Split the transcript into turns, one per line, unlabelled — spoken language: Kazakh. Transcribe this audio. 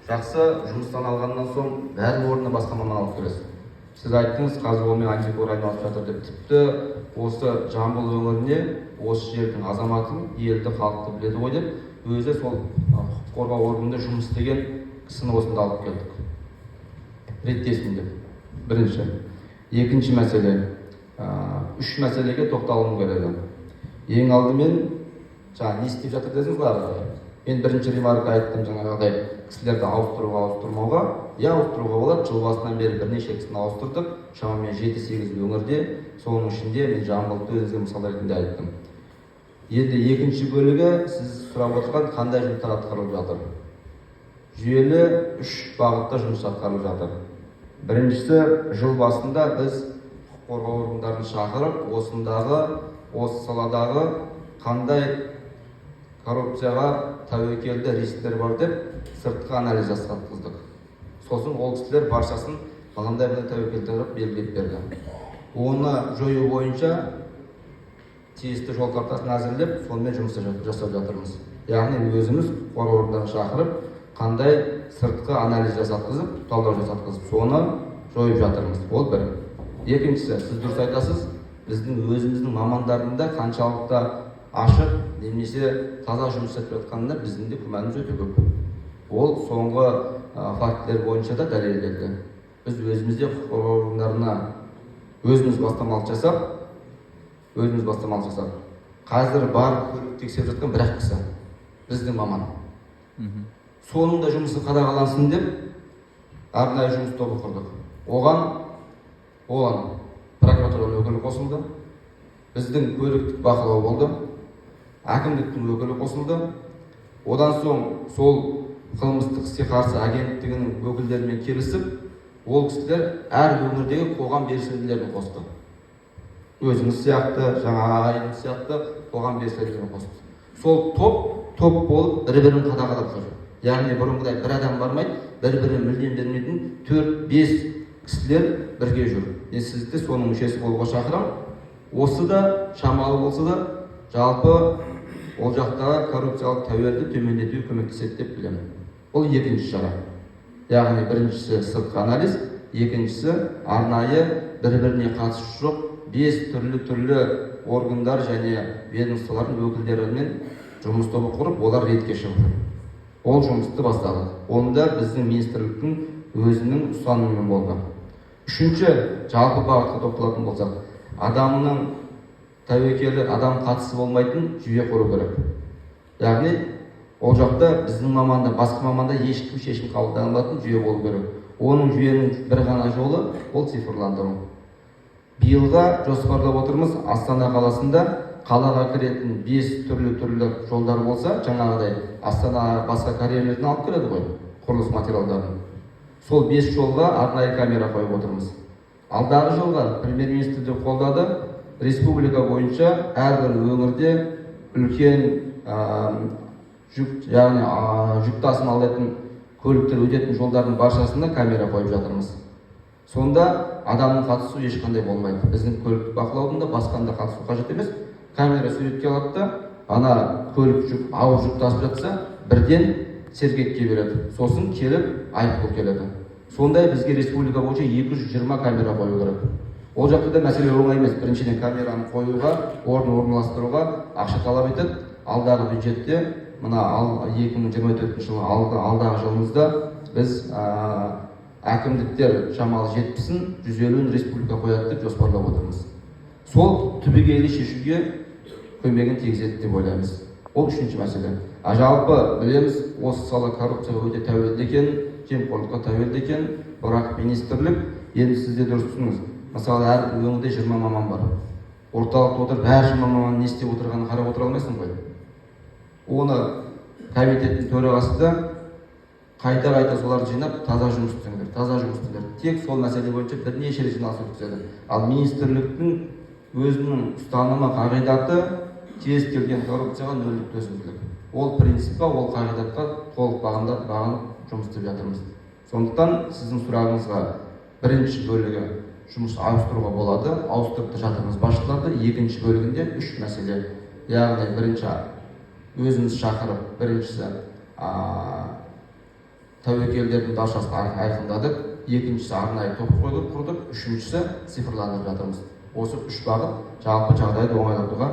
Жақсы, жұмыстан алғаннан соң бәрінің орнына басқа маман алып келесіз. Сіз айттыңыз, қазір онымен антикор айналысып жатыр деп. Тіпті осы Жамбыл өңіріне, осы жердің азаматын, елді, халықты біледі ғой деп, өзі сол құқық қорғау органында жұмыс істеген кісіні осында алып келдік, реттесін деп. Бірінші. Екінші мәселе, үш мәселеге тоқталғым келеді. Ең алдымен, жаңа не істеп жатыр дедіңіз ғой ары қарай. Мен бірінші ремарка айттым, жаңағыдай кісілерді ауыстыруға, ауыстырмауға. Иә, ауыстыруға болады. Жыл басынан бері бірнеше кісіні ауыстырдық, шамамен 7-8 өңірде. Соның ішінде мен Жамбылды өзіңізге мысал ретінде айттым. Енді екінші бөлігі, сіз сұрап отырған, қандай жұмыстар атқарылып жатыр. Жүйелі үш бағытта жұмыс атқарылып жатыр. Біріншісі, жыл басында біз құқық қорғау органдарын шақырып, осындағы, осы саладағы қандай коррупцияға тәуекелді рисктер бар деп, сыртқы анализ жасатқыздық. Сосын ол кісілер баршасын мынандай мынандай тәуекелдер қылып белгілеп берді. Оны жою бойынша тиісті жол картасын әзірлеп, сонымен жұмыс жасап жатырмыз. Яғни өзіміз құқық қорғау органдарын шақырып, қандай сыртқы анализ жасатқызып, талдау жасатқызып, соны жойып жатырмыз. Ол бір. Екіншісі, сіз дұрыс айтасыз, біздің өзіміздің мамандардың да қаншалықты ашық немесе таза жұмыс жасап жатқанына біздің де күмәніміз өте көп. Ол соңғы фактілер бойынша да дәлелделді. Біз өзіміз де құқық қорғау органдарына өзіміз бастамалық жасап, өзіміз бастамалық жасап, қазір бар көлік тексеріп жатқан бір ақ кісі, біздің маман. Соның да жұмысы қадағалансын деп, арнайы жұмыс тобы құрдық. Оған прокуратураның өкілі қосылды, біздің көліктік бақылау болды, әкімдіктің өкілі қосылды. Одан соң сол қылмыстық іске қарсы агенттігінің өкілдерімен келісіп, ол кісілер әр өңірдегі қоғам белсенділерін қосты. Өзіңіз сияқты, жаңа ағайыныңыз сияқты қоғам белсенділерін қосты. Сол топ топ болып бір бірін қадағалап жүр. Яғни бұрынғыдай бір адам бармайды, бір бірін мүлдем бермейтін төрт бес кісілер бірге жүр. Мен сізді соның мүшесі болуға шақырамын. Осы да шамалы болса да, жалпы ол жақтағы коррупциялық тәуелді төмендетуге көмектеседі деп білемін. Бұл екінші шара. Яғни біріншісі — сыртқы анализ, екіншісі — арнайы бір біріне қатысы жоқ бес түрлі түрлі органдар және ведомстволардың өкілдерімен жұмыс тобы құрып, олар ретке шығып жүр. Ол жұмысты бастадық. Онда біздің министрліктің өзінің ұстанымымен болды. Үшінші, жалпы бағытқа тоқталатын болсақ, адамның тәуекелі, адам қатысы болмайтын жүйе құру керек. Яғни ол жақта біздің маманда, басқа маманда, ешкім шешім қабылдай алмайтын жүйе болу керек. Оның, жүйенің бір ғана жолы — ол цифрландыру. Биылға жоспарлап отырмыз, Астана қаласында қалаға кіретін бес түрлі түрлі жолдар болса, жаңағыдай Астана басқа карьерлерден алып келеді ғой құрылыс материалдарын, сол бес жолға арнайы камера қойып отырмыз. Алдағы жылға премьер министр де қолдады, республика бойынша әрбір өңірде үлкен жүк, яғни жүк тасымалдайтын көліктер өтетін жолдардың баршасында камера қойып жатырмыз. Сонда адамның қатысуы ешқандай болмайды. Біздің көліктік бақылаудың да, басқаның да қатысу қажет емес. Камера суретке алады да, ана көлік жүк, ауыр жүк тасып жатса, бірден Сергекке береді, сосын келіп айыппұл келеді. Сондай бізге республика бойынша 220 камера қою керек. Ол жақта да мәселе оңай емес. Біріншіден, камераны қоюға, орын орналастыруға ақша талап етеді. Алдағы бюджетте, мына ал 2024 жылы, алдағы жылымызда біз әкімдіктер шамалы 70-ін, 150-ін республика қояды деп жоспарлап отырмыз. Сол түбегейлі шешуге көмегін тигізеді деп ойлаймыз. Ол үшінші мәселе. А жалпы білеміз, осы сала коррупцияға өте тәуелді екен, жемқорлыққа тәуелді екен. Бірақ министрлік, енді сіз де дұрыс түсініңіз, мысалы, әрбір өңірде 20 маман бар. Орталықта отырып, әр 20 маман не істеп отырғанын қарап отыра алмайсың ғой. Оны комитеттің төрағасы да қайта қайта соларды жинап, таза жұмыс істеңдер, таза жұмыс істеңдер, тек сол мәселе бойынша бірнеше рет жиналыс өткізеді. Ал министрліктің өзінің ұстанымы, қағидаты — кез келген коррупцияға нөлдік төзімділік. Ол принципқа, ол қағидатқа толық бағынып жұмыс істеп жатырмыз. Сондықтан сіздің сұрағыңызға, бірінші бөлігі — жұмыс ауыстыруға болады, ауыстырып та жатырмыз басшыларды. Екінші бөлігінде үш мәселе, яғни бірінші, өзіміз шақырып, біріншісі, Тәуекелдердің баршасын айқындадық. Екіншісі, арнайы топ қойдық, құрдық. Үшіншісі, цифрландырып жатырмыз. Осы үш бағыт жалпы жағдайды оңайлатуға.